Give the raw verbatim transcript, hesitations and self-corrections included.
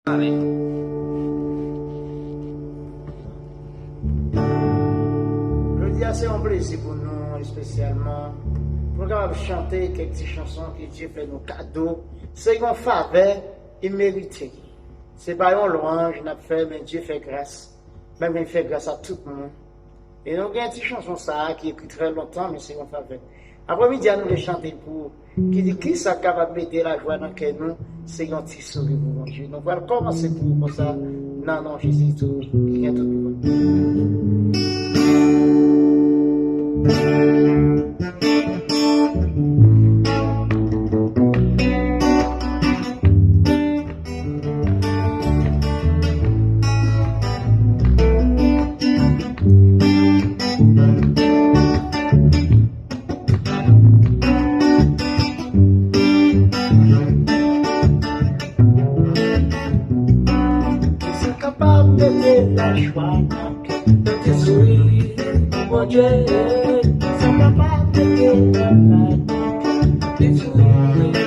Jodi a se yon plezi pou nou espesyalman pou nou kapab chante kèk ti chanson ke Dye fè nou kado. Se yon favè imerite. Se pa yon lwanj n ap fè, men Dye fè gras. Menm jan l fè gras a tout moun. E nou gen ti chanson sa a ki ekri trè lontan, men se yon favè. Apremidi a, nou vle chante l pou ou, ki di kisa k kapab mete lajwa nan kè nou, se yon ti souri pou Bondye. Nou pral kòmanse pou ou konsa, nan non Jezi tou, ki gen tout pouvwa. Sa kapab mete lajwa nan kè, mete souri pou Bondye. Sa kapab mete lajwa nan kè, mete souri.